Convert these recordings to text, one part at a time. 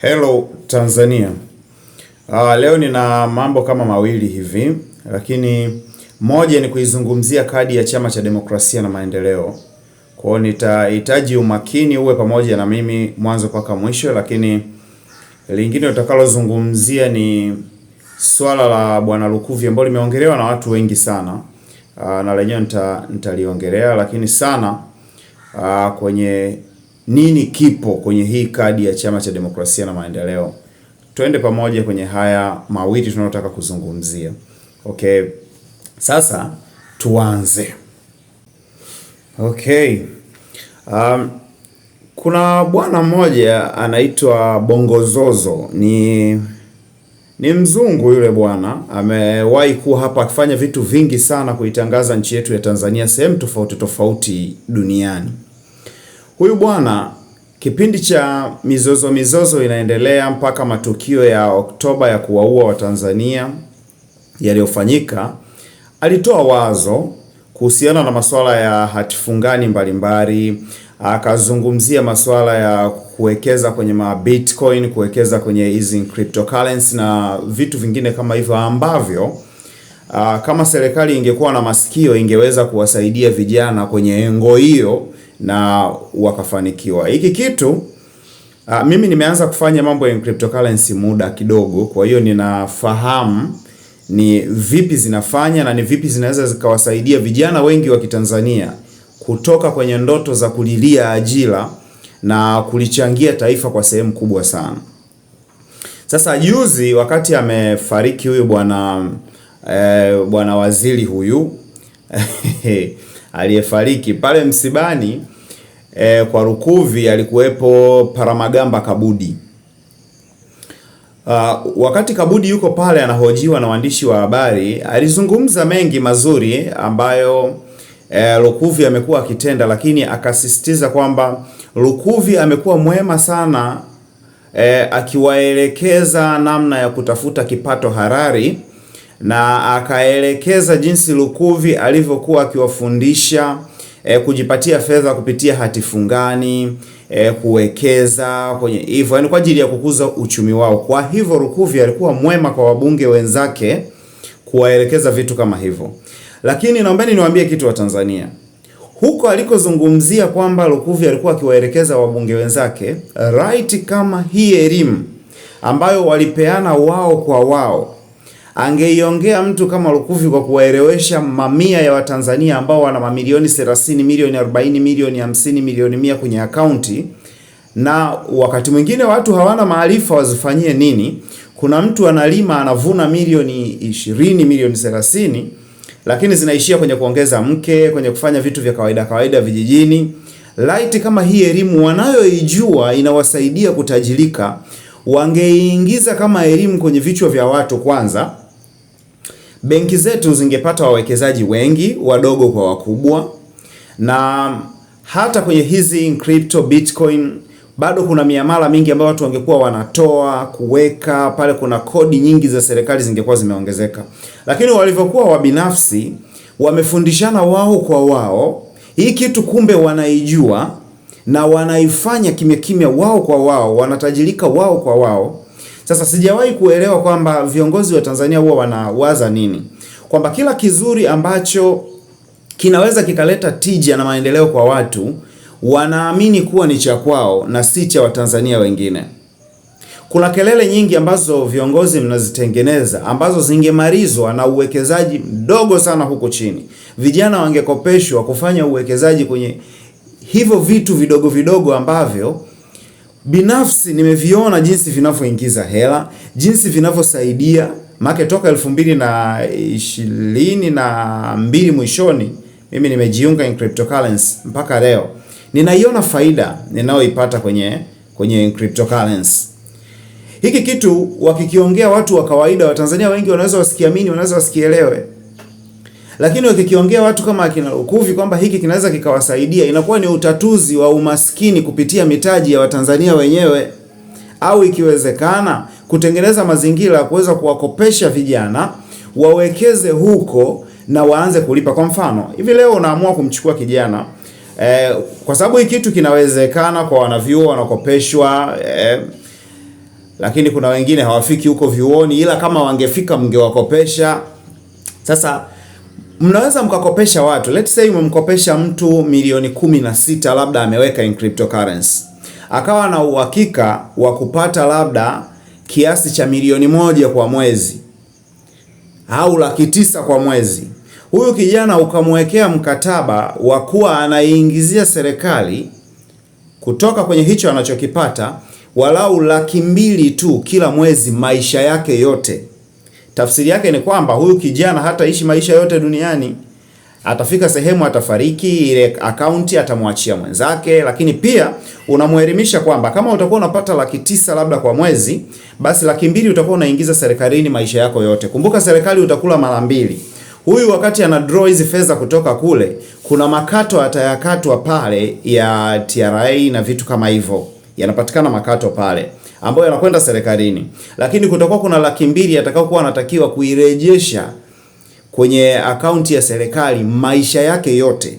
Hello Tanzania. Leo nina mambo kama mawili hivi, lakini moja ni kuizungumzia kadi ya Chama cha Demokrasia na Maendeleo. Kwa hiyo nitahitaji umakini uwe pamoja na mimi mwanzo mpaka mwisho, lakini lingine utakalozungumzia ni swala la Bwana Lukuvi ambalo limeongelewa na watu wengi sana. Na lenyewe nitaliongelea, lakini sana kwenye nini kipo kwenye hii kadi ya Chama cha Demokrasia na Maendeleo. Twende pamoja kwenye haya mawili tunayotaka kuzungumzia. Okay, sasa tuanze. Okay. Kuna bwana mmoja anaitwa Bongozozo, ni mzungu yule bwana, amewahi kuwa hapa akifanya vitu vingi sana kuitangaza nchi yetu ya Tanzania sehemu tofauti tofauti duniani. Huyu bwana kipindi cha mizozo inaendelea mpaka matukio ya Oktoba ya kuwaua Watanzania yaliyofanyika, alitoa wazo kuhusiana na masuala ya hatifungani mbalimbali, akazungumzia masuala ya kuwekeza kwenye ma Bitcoin, kuwekeza kwenye hizi cryptocurrency na vitu vingine kama hivyo ambavyo kama serikali ingekuwa na masikio ingeweza kuwasaidia vijana kwenye engo hiyo na wakafanikiwa. Hiki kitu mimi nimeanza kufanya mambo ya cryptocurrency muda kidogo, kwa hiyo ninafahamu ni vipi zinafanya na ni vipi zinaweza zikawasaidia vijana wengi wa Kitanzania kutoka kwenye ndoto za kulilia ajira na kulichangia taifa kwa sehemu kubwa sana. Sasa juzi wakati amefariki huyu bwana bwana waziri huyu aliyefariki pale msibani kwa Lukuvi alikuwepo Paramagamba Kabudi. Wakati Kabudi yuko pale anahojiwa na waandishi wa habari, alizungumza mengi mazuri ambayo Lukuvi amekuwa akitenda, lakini akasisitiza kwamba Lukuvi amekuwa mwema sana akiwaelekeza namna ya kutafuta kipato harari, na akaelekeza jinsi Lukuvi alivyokuwa akiwafundisha kujipatia fedha kupitia hatifungani, kuwekeza kwenye hivyo, yani kwa ajili ya kukuza uchumi wao. Kwa hivyo Lukuvi alikuwa mwema kwa wabunge wenzake kuwaelekeza vitu kama hivyo. Lakini naombeni niwaambie kitu wa Tanzania. Huko alikozungumzia kwamba Lukuvi alikuwa akiwaelekeza wabunge wenzake, right, kama hii elimu ambayo walipeana wao kwa wao angeiongea mtu kama Lukuvi kwa kuwaelewesha mamia ya Watanzania ambao wana mamilioni 30, milioni 40, milioni 50, milioni 100 kwenye akaunti, na wakati mwingine watu hawana maarifa wazifanyie nini. Kuna mtu analima anavuna milioni 20, milioni 30, lakini zinaishia kwenye kuongeza mke, kwenye kufanya vitu vya kawaida kawaida vijijini. Light kama hii elimu wanayoijua inawasaidia kutajirika, wangeingiza kama elimu kwenye vichwa vya watu kwanza, benki zetu zingepata wawekezaji wengi, wadogo kwa wakubwa. Na hata kwenye hizi crypto Bitcoin bado kuna miamala mingi ambayo watu wangekuwa wanatoa kuweka pale, kuna kodi nyingi za serikali zingekuwa zimeongezeka. Lakini walivyokuwa wabinafsi, wamefundishana wao kwa wao, hii kitu kumbe wanaijua na wanaifanya kimya kimya, wao kwa wao, wanatajirika wao kwa wao. Sasa sijawahi kuelewa kwamba viongozi wa Tanzania huwa wanawaza nini, kwamba kila kizuri ambacho kinaweza kikaleta tija na maendeleo kwa watu wanaamini kuwa ni cha kwao na si cha Watanzania wengine. Kuna kelele nyingi ambazo viongozi mnazitengeneza ambazo zingemalizwa na uwekezaji mdogo sana huku chini. Vijana wangekopeshwa kufanya uwekezaji kwenye hivyo vitu vidogo vidogo ambavyo binafsi nimeviona jinsi vinavyoingiza hela, jinsi vinavyosaidia. Maana toka 2022 mwishoni mimi nimejiunga in cryptocurrency mpaka leo ninaiona faida ninayoipata kwenye cryptocurrency. Hiki kitu wakikiongea watu wa kawaida wa Tanzania wengi wanaweza wasikiamini, wanaweza wasikielewe. Lakini wakikiongea watu kama akina Lukuvi kwamba hiki kinaweza kikawasaidia, inakuwa ni utatuzi wa umaskini kupitia mitaji ya Watanzania wenyewe, au ikiwezekana kutengeneza mazingira ya kuweza kuwakopesha vijana wawekeze huko na waanze kulipa. Kwa mfano, hivi leo unaamua kumchukua kijana kwa sababu hii kitu kinawezekana kwa wanavyuo wanakopeshwa, Lakini kuna wengine hawafiki huko vyuoni, ila kama wangefika mngewakopesha. Sasa mnaweza mkakopesha watu. Let's say umemkopesha mtu milioni 16, labda ameweka in cryptocurrency, akawa na uhakika wa kupata labda kiasi cha 1 milioni kwa mwezi au 900,000 kwa mwezi. Huyu kijana ukamwekea mkataba wa kuwa anaiingizia serikali kutoka kwenye hicho anachokipata walau 200,000 tu kila mwezi maisha yake yote. Tafsiri yake ni kwamba huyu kijana hataishi maisha yote duniani. Atafika sehemu atafariki, ile akaunti atamwachia mwenzake. Lakini pia unamuelimisha kwamba kama utakuwa unapata 900,000 labda kwa mwezi, basi 200,000 utakuwa unaingiza serikalini maisha yako yote. Kumbuka serikali utakula mara mbili. Huyu wakati ana draw hizi fedha kutoka kule, kuna makato atayakatwa pale ya TRA na vitu kama hivyo. Yanapatikana makato pale ambayo yanakwenda serikalini. Lakini kutakuwa kuna 200,000 atakayokuwa anatakiwa kuirejesha kwenye akaunti ya serikali maisha yake yote.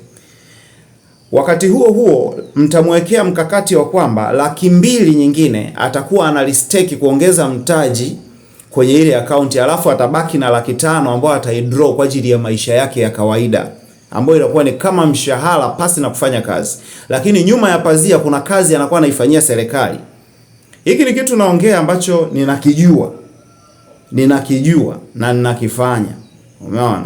Wakati huo huo mtamwekea mkakati wa kwamba 200,000 nyingine atakuwa analisteki kuongeza mtaji kwenye ile akaunti, alafu atabaki na 500,000 ambayo ataidraw kwa ajili ya maisha yake ya kawaida, ambayo inakuwa ni kama mshahara pasi na kufanya kazi. Lakini nyuma ya pazia kuna kazi anakuwa anaifanyia serikali. Hiki ni kitu naongea ambacho ninakijua. Ninakijua na ninakifanya. Umeona?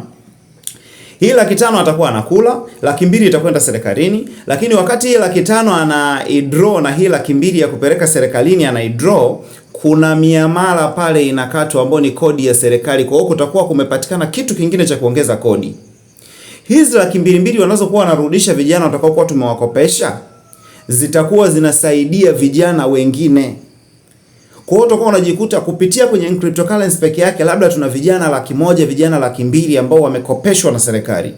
Hii 500,000 atakuwa anakula, 200,000 itakwenda serikalini, lakini wakati hii 500,000 anaidraw na hii 200,000 ya kupeleka serikalini anaidraw, kuna miamala pale inakatwa ambayo ni kodi ya serikali. Kwa hiyo kutakuwa kumepatikana kitu kingine cha kuongeza kodi. Hizi 200,000 wanazokuwa wanarudisha vijana watakaokuwa tumewakopesha zitakuwa zinasaidia vijana wengine. Kwa hiyo utakuwa unajikuta kupitia kwenye cryptocurrency peke yake labda tuna vijana 100,000, vijana 200,000 ambao wamekopeshwa na serikali,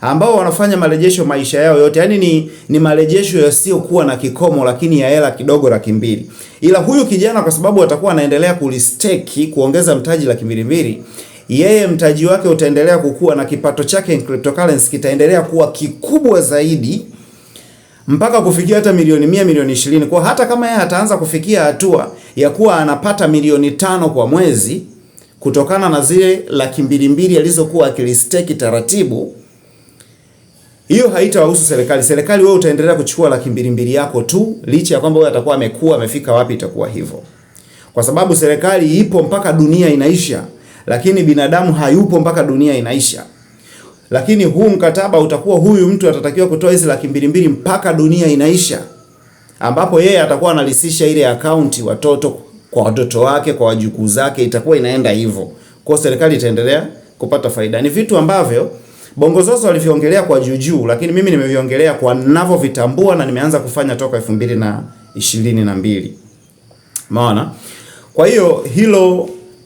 ambao wanafanya marejesho maisha yao yote. Yaani ni marejesho yasiyokuwa na kikomo, lakini ya hela kidogo 200,000. Ila huyu kijana kwa sababu atakuwa anaendelea kulisteki kuongeza mtaji 200,000, yeye mtaji wake utaendelea kukua na kipato chake in cryptocurrency kitaendelea kuwa kikubwa zaidi mpaka kufikia hata milioni 100, milioni 20. Kwa hata kama yeye ataanza kufikia hatua ya kuwa anapata milioni 5 kwa mwezi kutokana na zile 200,000 alizokuwa akilisteki taratibu, hiyo haitawahusu serikali. Serikali wewe utaendelea kuchukua 200,000 yako tu, licha ya kwamba wewe atakuwa amekua amefika wapi, itakuwa hivyo. Kwa sababu serikali ipo mpaka dunia inaisha, lakini binadamu hayupo mpaka dunia inaisha. Lakini huu mkataba utakuwa huyu mtu atatakiwa kutoa hizi 200,000 mpaka dunia inaisha, ambapo yeye atakuwa analisisha ile akaunti watoto kwa watoto wake, kwa wajukuu zake, itakuwa inaenda hivyo. Kwa serikali itaendelea kupata faida. Ni vitu ambavyo Bongo Zozo waliviongelea kwa juujuu, lakini mimi nimeviongelea kwa ninavyovitambua na nimeanza kufanya toka 2022. Umeona? Kwa hiyo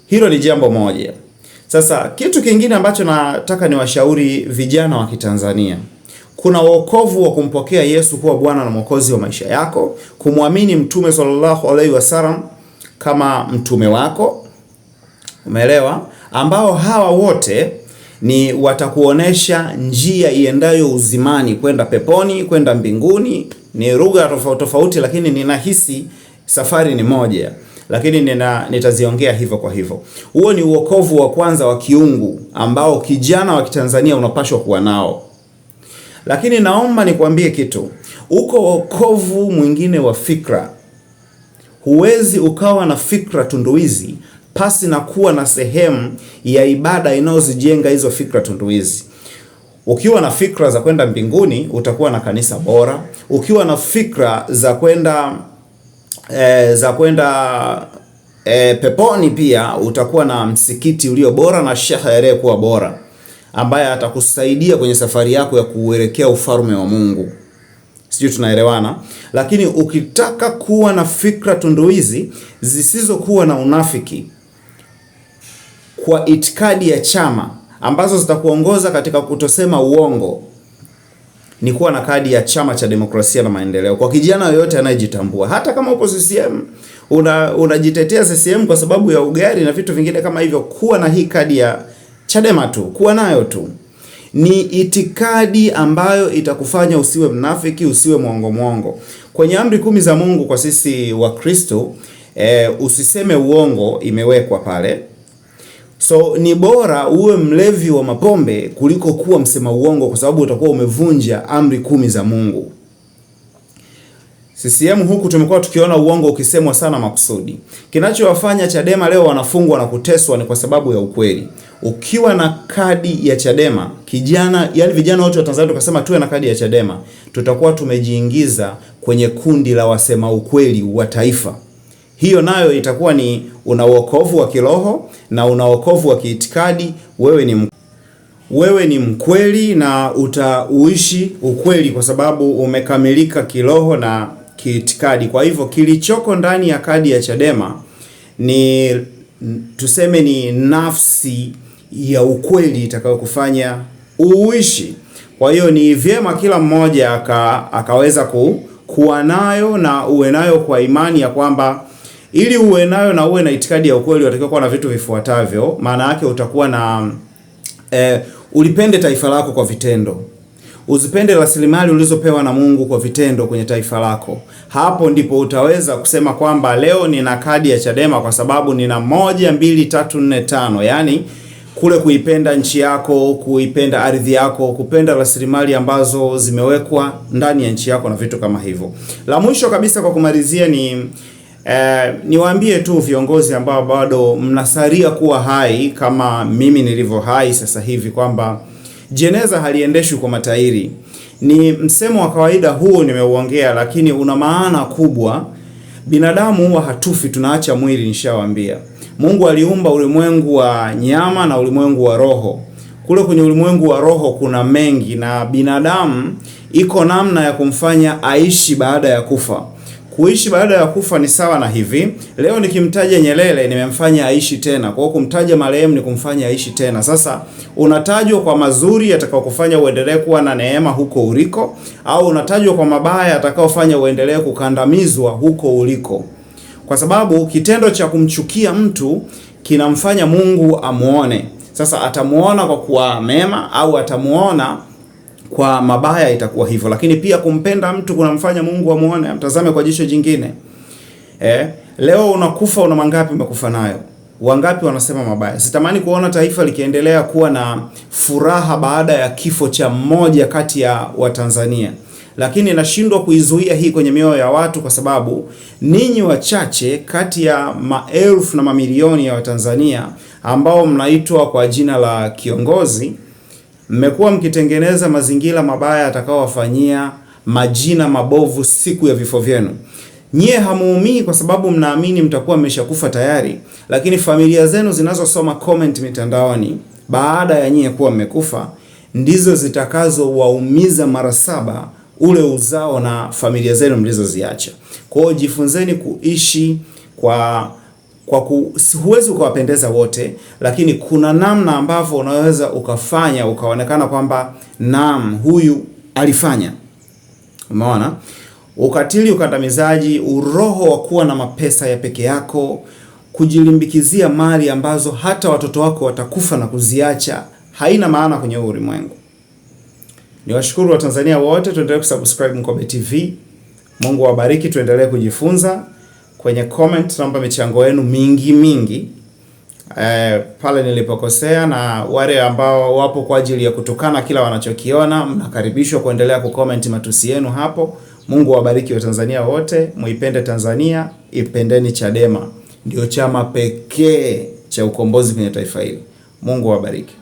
hilo ni jambo moja. Sasa kitu kingine ambacho nataka niwashauri vijana wa Kitanzania, kuna wokovu wa kumpokea Yesu kuwa Bwana na Mwokozi wa maisha yako, kumwamini Mtume sallallahu alaihi wasallam kama mtume wako, umeelewa? Ambao hawa wote ni watakuonesha njia iendayo uzimani, kwenda peponi, kwenda mbinguni. Ni lugha tofauti tofauti, lakini ninahisi safari ni moja, lakini nitaziongea hivyo kwa hivyo. Huo ni uokovu wa kwanza wa kiungu ambao kijana wa Kitanzania unapashwa kuwa nao. Lakini naomba nikwambie kitu, uko wokovu mwingine wa fikra. Huwezi ukawa na fikra tunduizi pasi na kuwa na sehemu ya ibada inayozijenga hizo fikra tunduizi. Ukiwa na fikra za kwenda mbinguni utakuwa na kanisa bora. Ukiwa na fikra za kwenda peponi pia utakuwa na msikiti ulio bora na shekhe aliyekuwa bora ambaye atakusaidia kwenye safari yako ya kuelekea ufalme wa Mungu. Sijui tunaelewana? Lakini ukitaka kuwa na fikra tunduizi zisizokuwa na unafiki kwa itikadi ya chama ambazo zitakuongoza katika kutosema uongo, ni kuwa na kadi ya Chama cha Demokrasia na Maendeleo. Kwa kijana yoyote anayejitambua, hata kama upo CCM, unajitetea CCM kwa sababu ya ugari na vitu vingine kama hivyo, kuwa na hii kadi ya Chadema tu, kuwa nayo tu. Ni itikadi ambayo itakufanya usiwe mnafiki, usiwe mwongo mwongo. Kwenye amri 10 za Mungu kwa sisi wa Kristo, Usiseme uongo imewekwa pale. So ni bora uwe mlevi wa mapombe kuliko kuwa msema uongo, kwa sababu utakuwa umevunja amri 10 za Mungu. CCM huku tumekuwa tukiona uongo ukisemwa sana makusudi. Kinachowafanya Chadema leo wanafungwa na kuteswa ni kwa sababu ya ukweli. Ukiwa na kadi ya Chadema, kijana, yani vijana wote wa Tanzania tukasema tuwe na kadi ya Chadema, tutakuwa tumejiingiza kwenye kundi la wasema ukweli wa taifa. Hiyo nayo itakuwa ni una wokovu wa kiroho na una wokovu wa kiitikadi. Wewe ni mkweli na utauishi ukweli kwa sababu umekamilika kiroho na kiitikadi. Kwa hivyo kilichoko ndani ya kadi ya Chadema ni tuseme ni nafsi ya ukweli itakayokufanya uishi. Kwa hiyo ni vyema kila mmoja akaweza kuwa nayo na uwe nayo kwa imani ya kwamba ili uwe nayo na uwe na itikadi ya ukweli unatakiwa kuwa na vitu vifuatavyo. Maana yake utakuwa na ulipende taifa lako kwa vitendo. Uzipende rasilimali ulizopewa na Mungu kwa vitendo kwenye taifa lako. Hapo ndipo utaweza kusema kwamba leo nina kadi ya Chadema kwa sababu nina 1 2 3 4 5. Yaani kule kuipenda nchi yako, kuipenda ardhi yako, kupenda rasilimali ambazo zimewekwa ndani ya nchi yako na vitu kama hivyo. La mwisho kabisa kwa kumalizia ni niwaambie tu viongozi ambao bado mnasalia kuwa hai kama mimi nilivyo hai sasa hivi kwamba jeneza haliendeshwi kwa matairi. Ni msemo wa kawaida huu nimeuongea, lakini una maana kubwa. Binadamu huwa hatufi, tunaacha mwili, nishawaambia. Mungu aliumba ulimwengu wa nyama na ulimwengu wa roho. Kule kwenye ulimwengu wa roho kuna mengi, na binadamu iko namna ya kumfanya aishi baada ya kufa. Kuishi baada ya kufa ni sawa na hivi. Leo nikimtaja Nyerere nimemfanya aishi tena. Kwa hiyo kumtaja marehemu ni kumfanya aishi tena. Sasa unatajwa kwa mazuri yatakayokufanya uendelee kuwa na neema huko uliko, au unatajwa kwa mabaya yatakayofanya uendelee kukandamizwa huko uliko. Kwa sababu kitendo cha kumchukia mtu kinamfanya Mungu amuone. Sasa atamuona kwa kuwa mema au atamuona kwa mabaya, itakuwa hivyo. Lakini pia kumpenda mtu kunamfanya Mungu amuone, amtazame kwa jicho jingine. Leo unakufa, una mangapi umekufa nayo? Wangapi wanasema mabaya? Sitamani kuona taifa likiendelea kuwa na furaha baada ya kifo cha mmoja kati ya Watanzania. Lakini nashindwa kuizuia hii kwenye mioyo ya watu kwa sababu ninyi wachache kati ya maelfu na mamilioni ya Watanzania ambao mnaitwa kwa jina la kiongozi, mmekuwa mkitengeneza mazingira mabaya atakaowafanyia majina mabovu siku ya vifo vyenu. Nyie hamuumii kwa sababu mnaamini mtakuwa mmeshakufa tayari, lakini familia zenu zinazosoma comment mitandaoni baada ya nyie kuwa mmekufa ndizo zitakazowaumiza mara 7 ule uzao na familia zenu mlizoziacha. Kwa hiyo jifunzeni kuishi kwa huwezi ukawapendeza wote, lakini kuna namna ambavyo unaweza ukafanya ukaonekana kwamba naam, huyu alifanya. Umeona? Ukatili, ukandamizaji, uroho wa kuwa na mapesa ya peke yako, kujilimbikizia mali ambazo hata watoto wako watakufa na kuziacha, haina maana kwenye ulimwengu. Niwashukuru Watanzania wote, tuendelee kusubscribe Mkobe TV. Mungu awabariki, tuendelee kujifunza. Kwenye comment naomba michango yenu mingi mingi, pale nilipokosea, na wale ambao wapo kwa ajili ya kutukana kila wanachokiona, mnakaribishwa kuendelea kucomment matusi yenu hapo. Mungu awabariki Watanzania wote, muipende Tanzania, ipendeni Chadema, ndio chama pekee cha ukombozi kwenye taifa hili. Mungu awabariki.